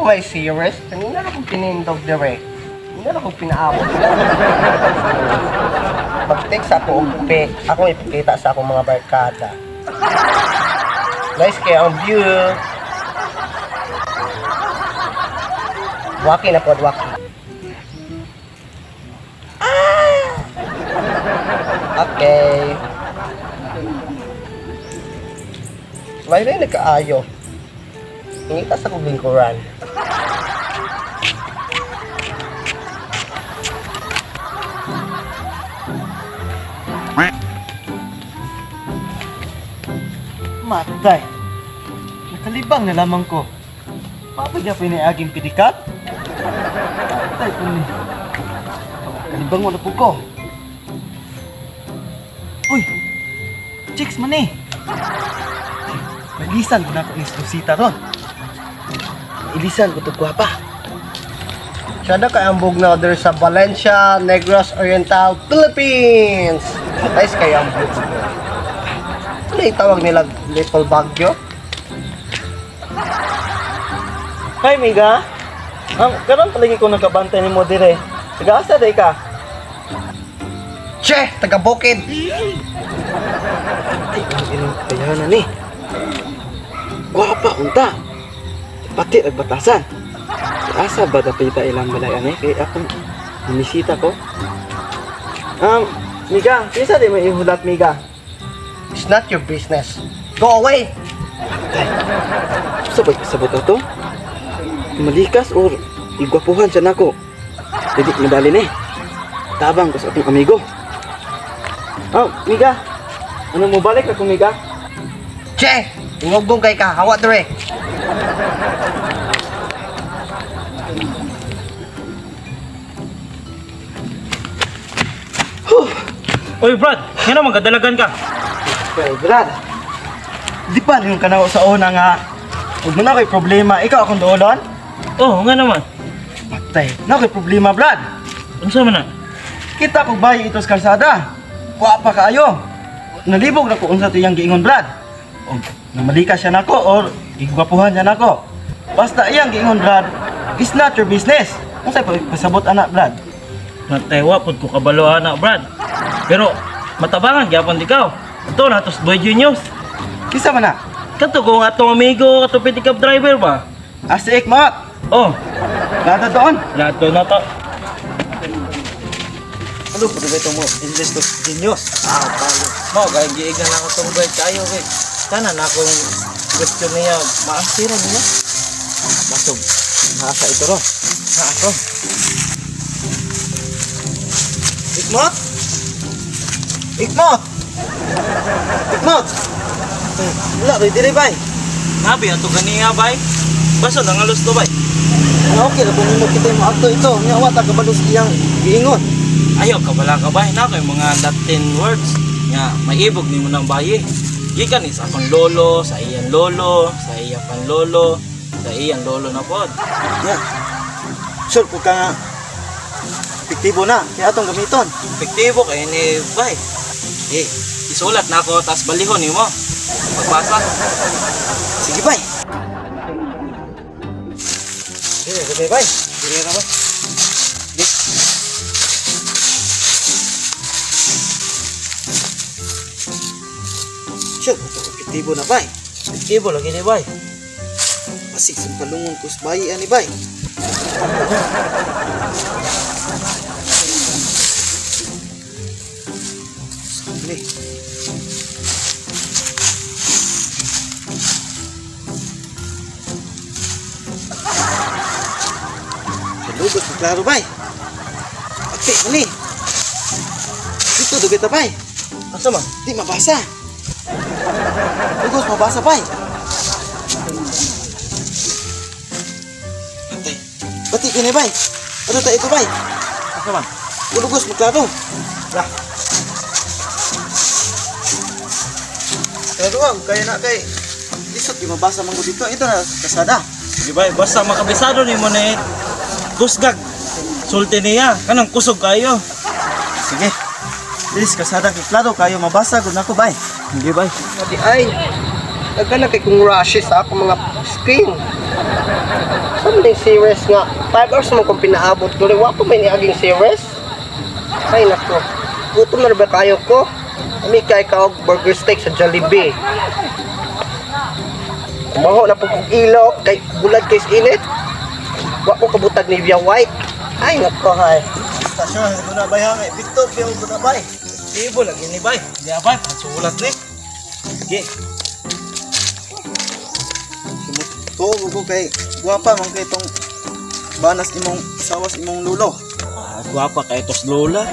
po may series? Kanina na akong pinindog dire. Kanina na akong pinaabot. Pag-take sa ako og pic, akong ipakita sa akong mga barkada. Nice kay ang view. Waki na pod, waki. Ah! Okay. May rin nagkaayo. Ingita sa kong lingkuran. Matay. Nakalibang na lamang ko. Mapagya pa ni aging pidikat? Matay po ni. Kalibang wala po ko. Uy! Chicks man eh! Mailisan ko na ako ni Lucita ron. Mailisan ko ito gwapa. Siya na kay ang bugnaw there sa Valencia, Negros Oriental, Philippines! Nice kayo ang bugnaw. Ano yung tawag nila Little Baguio? Hi, Miga. Karon palagi ko nagkabantay ni mo dire. Taga-asa day ka? Che! Taga-bukid! Ay, ang ilang kayanan ni. Gwapa, unta. Pati nagbatasan. Asa ba dapita ilang balay ani? Kay akong bumisita ko. Miga, kinsa di may ihulat, Miga? It's not your business. Go away! Tay, sabay kasabot na to? Malikas or igwapuhan siya nako. Dili madali ni. Tabang ko sa akong amigo. Oh, Miga. Ano mo balik ako, Miga? Che! Ingugong kay ka, hawa dre. Oy, Brad, nga naman kadalagan ka. Well, Brad, di pa yung kanaw sa una nga huwag mo na ko'y problema, ikaw akong doolon? Oh, nga naman. Patay, na ko'y problema, Brad. Unsa man na? Kita kog bayi ito sa kalsada. Kuha pa kaayo. Nalibog na ko unsa to iyang giingon, Brad. O, namalika siya nako or gigwapuhan siya nako. Basta iyang giingon, Brad, it's not your business. Unsay pasabot ana, Brad? Matay, wa pud ko kabalo ana, Brad. Pero matabangan gyapon di kaw. Ato na tos Boy Genius. Kinsa man na? Kato kung atong amigo, kato pedicab driver ba? Ah, si Ikmot. Oh, Nada doon. lato na to. Ano po ba itong mo? English to Genius. Ah, palo. Mao kay giigan na ako tong boy kayo kay. Sana na akong question niya, maasira niya. Basog. Nasa ito ro. Ha ako. Ikmot? Ikmot! Ikmot! Wala, ko'y diri bay. Nabi ato ganiya bay. Baso nangalos to bay. Nga okay, na kung kita mo ato ito. Nga wa ta kabalo sa iyang giingon. Ayaw kabala ka bay na kay mga Latin words nga maibog nimo ng bayi. Gikan ni sa akong lolo, sa iyang lolo, sa iyang panlolo, sa iyang lolo na pod. Ya. Sure po ka nga epektibo na kaya atong gamiton. Epektibo kay ni bay. Eh, isulat na ako tas balihon nimo. Pagbasa. Sige bay. Sige, sige bay. Dire ra ba? Sige. Sure, epektibo na bay. Epektibo lagi ni bay. Pasig sa palungon ko sa bayi ani bay. Ni. Lugos na klaro bay. Pati man ni. Dito dugay ta bay. Asa man? Di mabasa. Lugos mabasa bay. Patay. Pati kini bay. Ano ta ito bay? Asa man? Lugos maklaro. Lah. Pero ang kaya na kay lisod di mabasa man ko dito. Ito na kasada. Sige bay, basta makabisado nimo ni kusgag. Sulti niya, kanang kusog kayo. Sige. Please kasada kay klaro kayo mabasa gud nako bay. Sige bay. Pati ay, nagka na kay kong rashes sa akong mga skin. Sa man yung series nga 5 hours naman kung pinaabot ko. Wa pa may niaging series. Ay nako. Gutom na ba kayo ko? Ami kay ka og burger steak sa Jollibee. Maho na po kong ilok kay bulad kay init. Wa ko kabutag Nivea White. Ay nako hay. Stasyon, ko na bay ha, Victor, pero ko na bay. Ibo lagi ni bay. Di bay, pasulat ni. Sige. Tuo ko kay guwapa man kay tong banas imong sawas imong lulo. Ah, gwapa kay tos lola.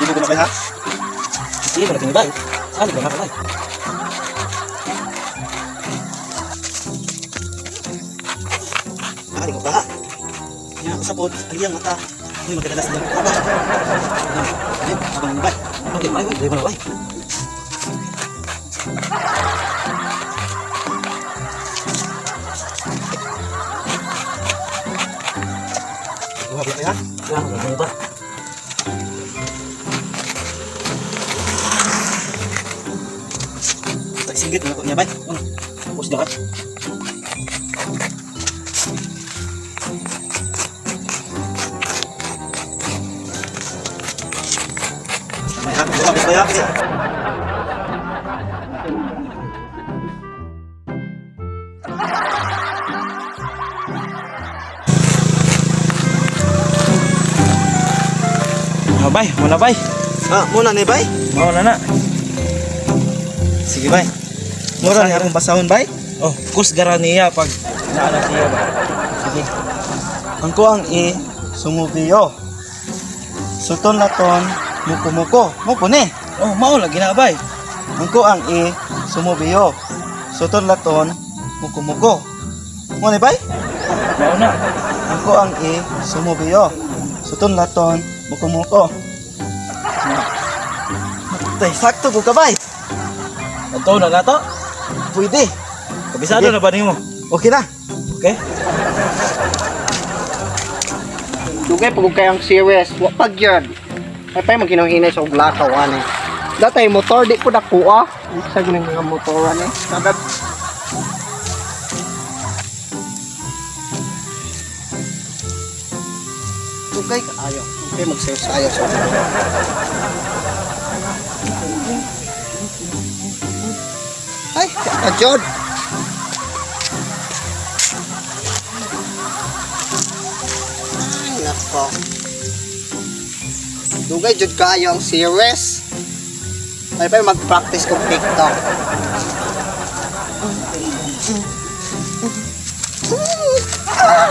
Ibo ko na bay ha. Ibo lagi ni bay. Sali ba na bay? Ari ko ba? Nya sa pod ang iyang mata. Uy, magdala sa iyang mata. Ay, abang ni bay. Okay, bay, bay, bay, bay. Guwapa kay ha. Gwapa lagi ni bay. Tak singgit na ko niya bay. Tapos dakat. May ha, guwapa bay ha. Ah, bay, muna bay. Ah, muna ni bay. Mao na na. Sige bay. Mura ni akong basahon bay. Oh, kusgara niya pag naana siya ba. Sige. Ang kuang i sumubiyo. Suton laton muko-muko. Muko ni. Oh, mao lagi na bay. Ang kuang i sumubiyo. Suton laton muko-muko. Mo ni bay? Mao na. Ang kuang i sumubiyo. Suton laton muko-muko. Matay, sakto ko ka bay. Ato na nato. Pwede. Kabisado Sige. na ba nimo? Okay na. Okay? Dugay pag kayang series, wa pag yun. Ay pa maghinong-hinay sa uglakaw ani. Datay motor di ko nakuha. Sa guning mga motor ani. Kada Dugay kaayo. Dugay magsayo-sayo sa uglakaw. Ay, kajod. Ay, nako. Dugay jud kayo ang series. Ay pa mag-practice kong TikTok.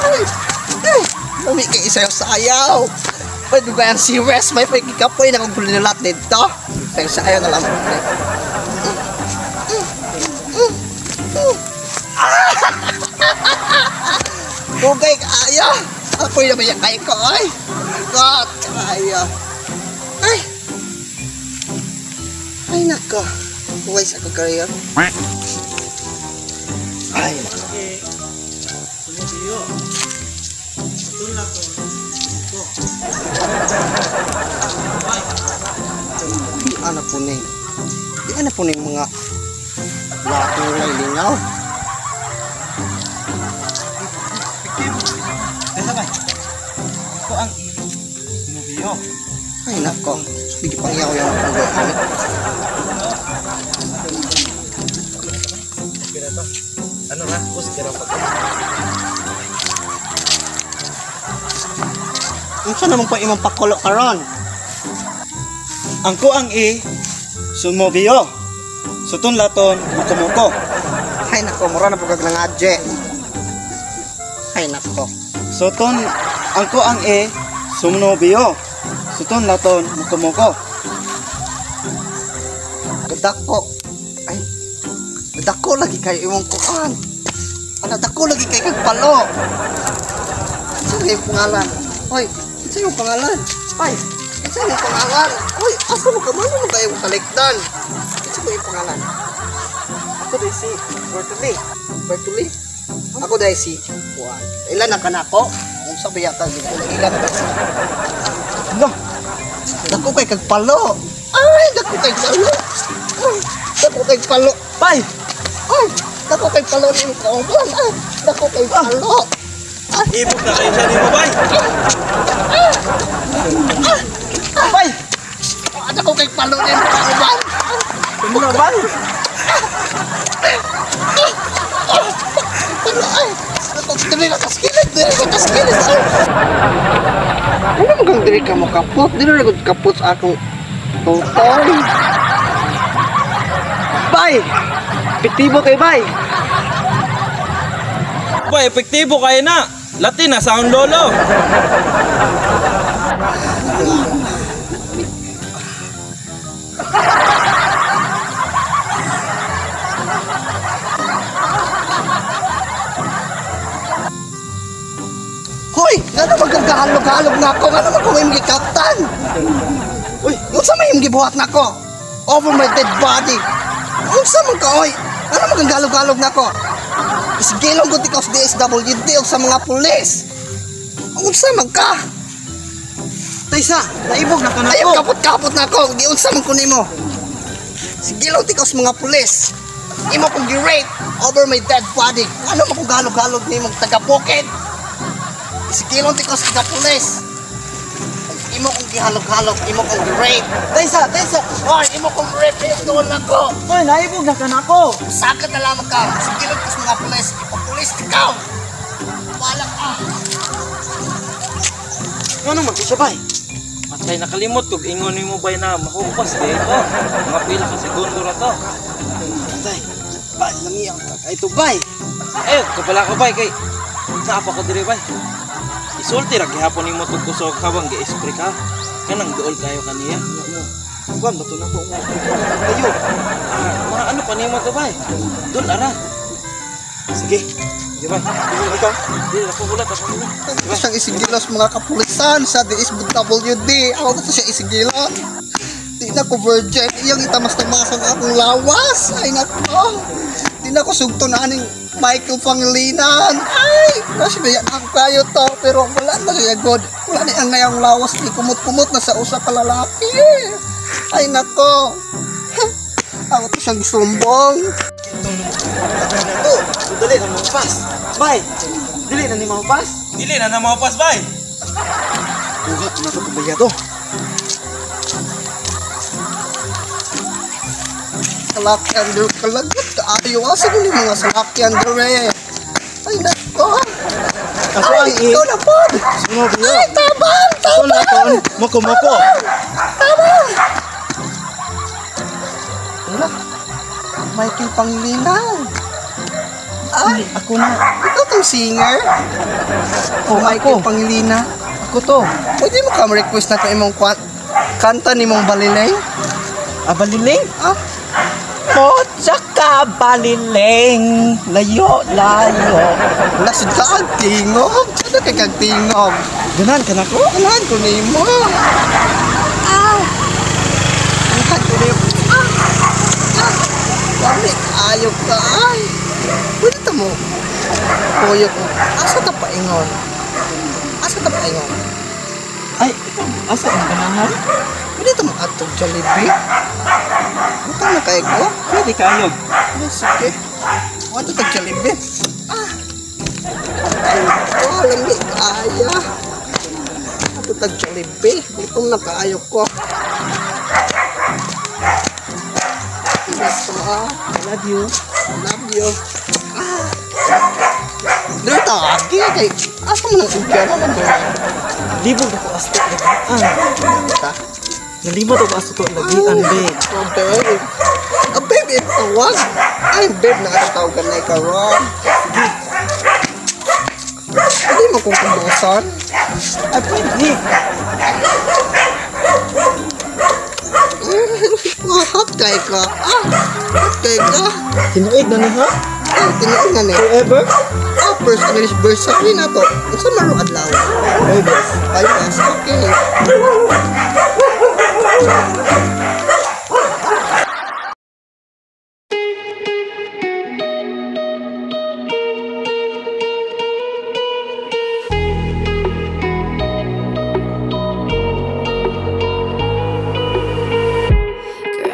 Ay! Ay! Lami kay isayaw sayaw. Pwede ba ang series? May pagkikapoy na kong gulinulat dito. Sayaw sayaw na lang. Dugay kaayo. Apoy na ba yung kay ko ay? God, kaayo. Ay! Ay nako. Buhay sa akong career. Ay nako. Sumubiyo. Suton laton muko. Di ana po ni. Di ana po ni mga laki nga ilingaw. Kaysa bay. Ko ang i sumubiyo. Ay nako. Sige pang yaw yaw ang gawin. Okay na to. Ano na? Kusgara pag. Unsa naman po imong pakulo karon? Ang kuang i sumubiyo. Suton laton muko-muko. Ay nako, mura na po kag nangadje. Ay nako. Suton ang kuang i sumubiyo. Suton laton muko-muko. Dako. Ay. Dako lagi kay imong kuan. Ana dako lagi kay kag palo. Unsa imong pangalan? Hoy, unsa imong pangalan? Ay, unsa imong pangalan? Hoy, asa mo ka man mo kayo salikdan? Unsa mo imong pangalan? Ako di si Bertoli. Bertoli? Ako dahil si Juan. Ilan na ka nako? Unsa ba yata ila na ba? No. Dako kay kag palo. Ay, dako kay palo. Ay, dako kay palo. Bay! Ay, dako kay palo ni imong kauban. Ay, dako kay palo. Ibog na kayo siya nimo bay. Bay! Ah, dako kay palo ni imong kauban. Ano na, bay? Palo, ay. Dako, dili na kaskilid, dili na kaskilid. Ay. Ano mo kang dili ka mo kapot? Dili na gud kapot sa akong totoy. Bay! Epektibo kay bay! Bay, epektibo kayo na. Latin na sa akong lolo. Hoy, nga naman kang kahalog-halog na ako? Nga naman kung imong gikaptan? Uy, unsa may imong gibuhat nako? Over my dead body. Unsa man ka, oy? Nga naman kang galog-halog nako? Isigilong ko ikaw sa DSWD o sa mga pulis. Unsa man ka? Taysa, naibog na ka na Ayaw, ko. kapot-kapot na ako. Di unsa man ko nimo. Sigilong ikaw sa mga pulis. Imo kong gi-rape over my dead body. Ano man kong galog-halog nimong taga-bukid? Isigilong ikaw sa taga pulis. Imo kong gihalog-halog, imo kong gi-rape. Taysa, taysa! Hoy, imo kong rape, doon ako. Hoy, naibog na ka na ko. Sakit na lamang ka. Sigilong ka sa mga pulis. Ipapulis ikaw. Wala ka. Ano man siya, bay? Patay, nakalimot kog ingon nimo bay na mahupas di ito. Mga pila ka segundo ra to. Patay. Bay, lami ang kay ito, bay. Eh, kabala ka bay kay naa pa ko diri bay. Isulti ra gihapon nimo tug kusog habang gi-spray ka. Kanang duol kayo kaniya. Kuan ba to na ko nga? Kayo. Ah, mga ano pa nimo to bay? Dul ara. Sige. Di bay. Ikaw. Di ra ko hulat ako nimo. Ito siyang isigilos mga kapulisan sa DSWD. Ako gusto siya isigilon. Di na ko virgin. Iyang itamas-tamasan akong lawas. Ay nako. Di na ko sugto na aning Michael Pangilinan. Ay, crush na yan ako kayo to. Pero wala na siya god. Wala na ang ngayang lawas. Di kumot-kumot na sa usa ka lalaki. Ay nako. Ako to siyang sumbong. Ito, dali na mahupas. Bay, dili na ni mahupas. Dili na na mahupas bay. Buhat na to kubayado. Salakyan der kalagot kaayo. Asa ko ni mga salakyan der eh. Ay nako. Ako Ay, ang i- ikaw na pod. Sunod na. Ay, tabang, Ako na tabang. kon, moko moko. Tabang. Wala. Michael Pangilinan. Ay, Ako na. ikaw tong singer. Oh, Michael ako. Pangilinan. Ako to. Pwede mo ka request na ko imong kanta ni mong balileng? Ah, baliling? Ah, Kotsa ka balileng, layo layo. wala sud ka ang tingog. Sada kay kag tingog. Ganan ka na ko? Ganahan ko nimo. Ah. Ganahan ko nimo. Ah. Ah. Dami kaayo ka ay. Pwede ta mo. Kuyo ko. Asa ta paingon? Asa ta paingon? Ay, ikaw, asa ang ganahan? Pwede ta mo adtog Jollibee? Butang na kay ko. Pwede kayo. Ay, sige. Wato tag Jollibee. Ah. Ay, oh, lami kaya. Ato tag Jollibee. Gutom na kaayo ko. Ito ah. I love you. Love you. Ah. Dito ta, agi kay asa man ang impyerno man to. Libog ako asto lagian. Ta. Nalibot ako asto lagian, babe. Oh, babe. Ah, babe, eh, tawag. Ay, babe, nakatawag na ikaw ron. Sige. Pwede mo kong kumbusan? Ay, pwede. Oh, hot kay ka. Ah, hot kay ka. Tinuig na ni ha? Ah, tinuod na ni. Forever? Ah, first anniversary na to. Unsa man ro adlaw? Forever. 5 days, okay.